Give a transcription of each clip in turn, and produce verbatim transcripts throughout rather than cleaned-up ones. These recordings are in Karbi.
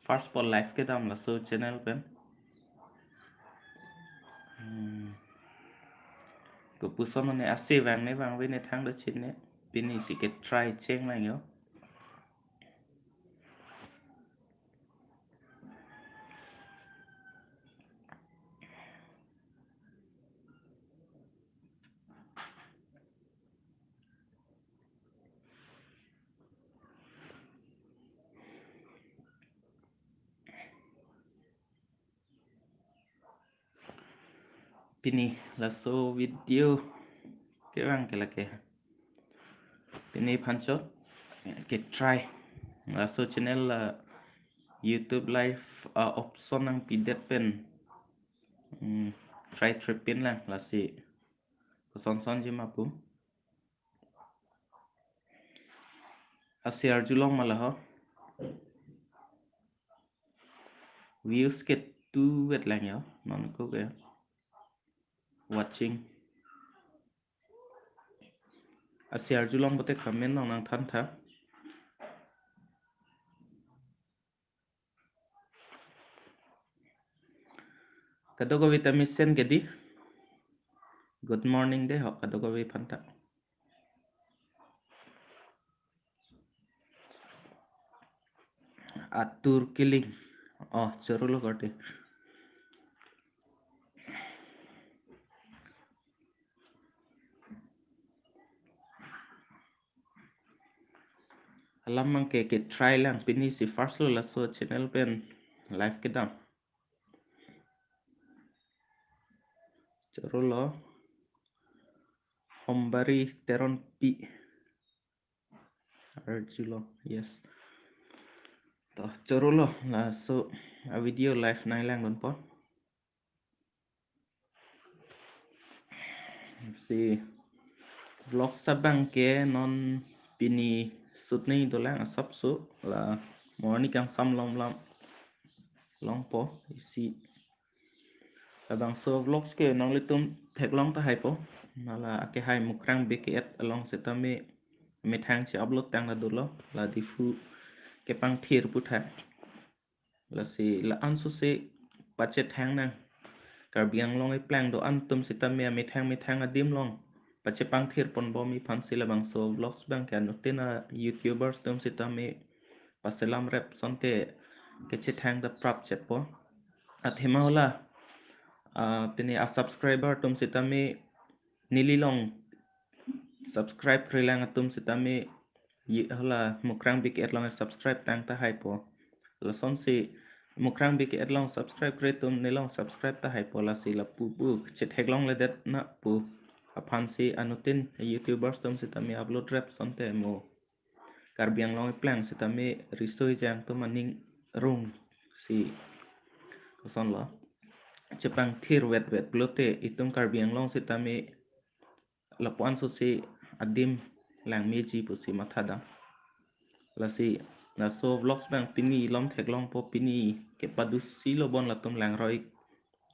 First po live kedam laso channel pen. Hmm. Kopuson ne ase vang ne vangve ne thang do chin ne. Pini si ke try cheng lang yo. Pini laso video kevang ke lake. Pini phanchot ke try laso channel la YouTube live, ah, option nangpidet pen, hmm, try tripin lang lasi kosonson ji ma pu. Ase arjulong ma la ho. Views ke tu vet lang yo non ko ke watching. Ase arjulong pote comment nang nangthan tha. Kadokave ta mesen ke di. Good morning de ho kadokave aphan ta. Atur Killing. Oh, choro lo korte. Alam mang ke ke try lang, pini si first lo laso channel pen live kedam. Choro lo. Hombari Teronpi. Arjulong, yes. To, choro lo laso a video live nanglang dun po. Si vlog abang ke non pini shoot nangji dolang asapso la morning kangsam lom lom longpo isi. Labangso vlogs ke nanglitum theklong tahai po. Mala akehai Mukrang B K Ed along setame methang si upload tang la dolo la Diphu kepangthir pu tha. Lasi la-an so si pachethang nang. Karbi Anglong eplang do-an atum sitame amethang methang adim along pachepangthir ponbom aphan si labangso vlogs abang ke anuttin a YouTubers atum sitame paselam rep asonte kechethang ta prap chetpo. Athema hala, ah, pini a subscriber atum sitame neli along subscribe krelang atum sitame ye hala Mukrang B K Ed along subscribe tang tahai po. Lason si Mukrang B K Ed along subscribe kre atum neli along subscribe tahai po, lasi lapu pu chetheklongledet na pu aphan si anuttin YouTubers atum sitame upload rep asonte mo Karbi Anglong eplang sitame riso ejang atum aning rung si koson lo chepangthir vet vet pulote itum Karbi Anglong sitame lapu-an so si adim langmeji pusi mathadam. Lasi laso vlogs abang pini lom theklongpo, pini kepadusi lo bon latum langroi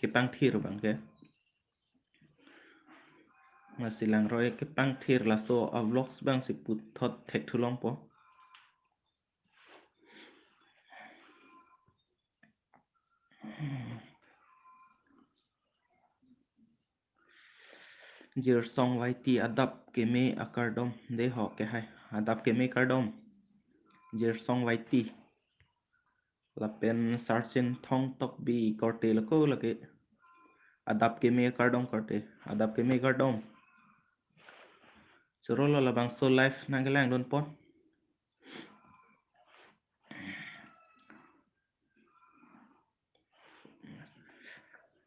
kepangthir abang ke. Lasi langroi kepangthir laso a vlogs abang si puthot thekthulongpo. Jirsong Waiti adap keme akardom de ho kehai. Adap keme kardom. Jirsong Waiti. Lapen Sarchin Thongtokbi korte loko lake. Adap keme kardom korte. Adap keme kardom. Choro lo labangso live nangkelang dun pon.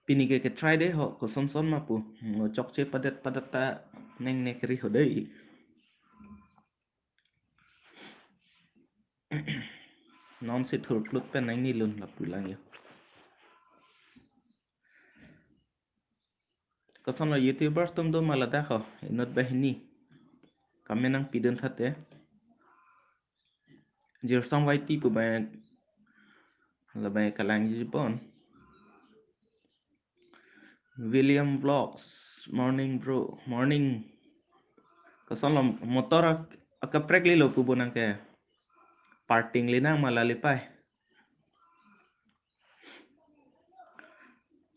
Pini ke ke try de ho kosonson ma pu. Ngo chokche padet padet ta neng nek ri ho dei. Non si thurklut pen nangni lun lapu lang yo. Koson lo YouTubers atum do ma ladak ho, inut banghini. Comment nangpidun thate. Jirsong Waiti pu abang labang kalangji pon. William Vlogs, morning bro, morning. Koson lo motor ak-, akaprek lilo pu bonang ke. Parking linang ma lalipai.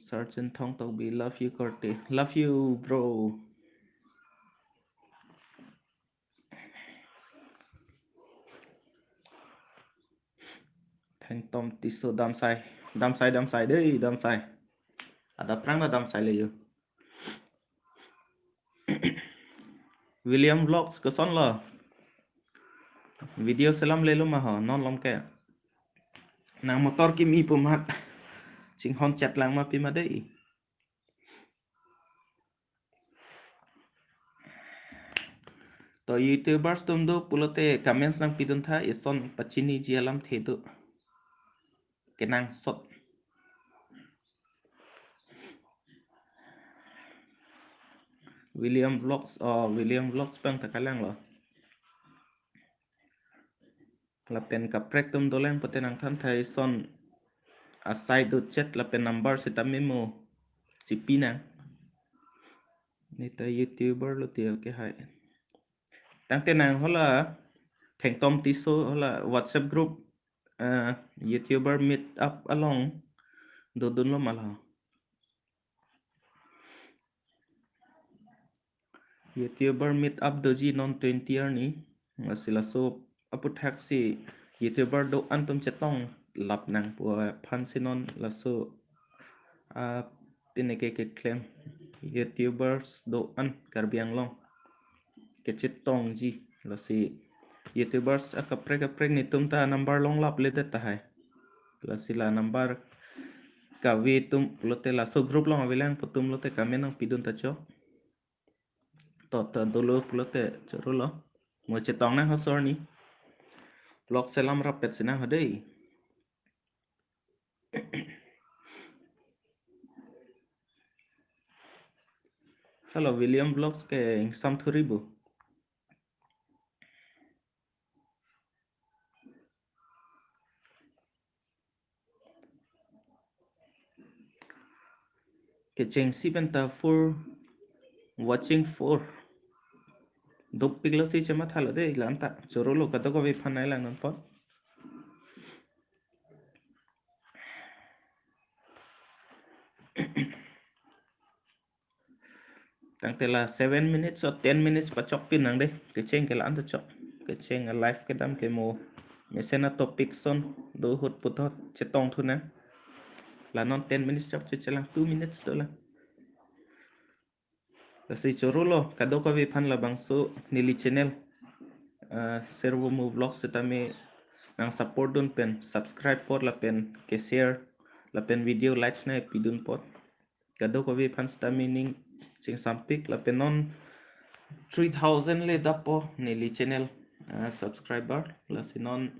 Sergeant Thong Tokbi, love you, korte. Love you, bro. Thengtom Tisso, damsai. Damsai, damsai dei, damsai. Adap prang ta damsai le yo. William Vlogs, kosonlo? Video selam lelo ma ho, non lom ke. Nang motor kimi pu mat. Chinghon chet lang ma pima dei. To YouTubers atum do pulote comments nangpidun tha, ison pachiniji alamthe do. Kenangsot. William Vlogs, oh, William Vlogs abang ta kalanglo. Lapen kaprek atum dolang pute nangthan tha, ison asai do chet lapen number sitame mo chipi nang. Neta YouTuber lo tiya ke hai. Tangte nang hala Thengtom Tisso hala WhatsApp group, eh, YouTuber meet up along dodunlo ma la. YouTuber meet up doji non twenty arni. Lasi laso aputhaksi YouTuber do-an atum chetong lap nang pu aphansi non laso, ah, pine ke keklem YouTubers do-an Karbi Anglong kechetongji. Lasi YouTubers akaprek kaprek netum ta number long lapledet tahai. Lasi la number kave atum pulote laso group along avelang pu atum lote comment nangpidun ta chok. To, to dolo pulote chorolo. Mo chetong nang ha sor ni. Vlog selam rapet sinang ho dei. Hello, William Vlogs ke ingsam thuri bo. Kechengsi penta four, watching four. Dopiklo si chemathalo dei, la-an ta chorolo, kadokave aphan nai lang non pon. Tangte la seven minutes or ten minutes pachokpin nang dei. Kecheng ke la-an ta chok. Kecheng a live kedam ke mo mesen a topic ason do ahut puthot chetong thu nang. La non ten minutes chok, chechelang two minutes dolang. Lasi chorolo, kadokave aphan labangso neli channel, ah, Servo Mo Vlog sitame nang support dun pen subscribe apot lapen ke share lapen video likes nangpidun apot. Kadokave aphan sitame ning chingsampik lapen non three thousand le dapo neli channel, ah, subscriber, lasi non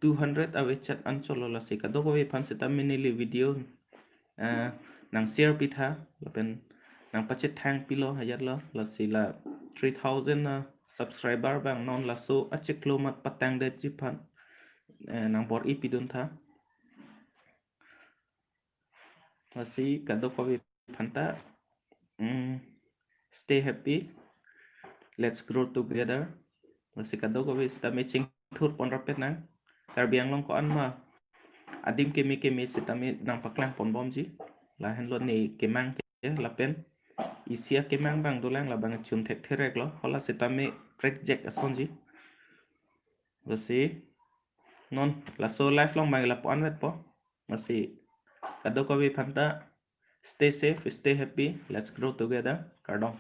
two hundred ave chet anchotlo, lasi kadokave aphan sitame neli video, ah, nang share pitha lapen nang pachethang pilo ajatlo, lasi la three thousand, ah, subscriber abang non laso achiklo amat patangdetji aphan, eh, nang bor-i pidun tha. Lasi kadokave aphanta, mm, stay happy, let's grow together. Lasi kadokave sitame chingthur pon rapet nang. Karbi Anglong ko-an ma adim keme keme sitame nang paklang pon bomji. Lahenlo ne kemang ke lapen isi akemang abang dolang, labang chun thekthereklo, hala sitame prekjak asonji. Lasi non laso live along abang lapu-an vetpo. Lasi kadokave aphanta stay safe, stay happy, let's grow together. Kardom.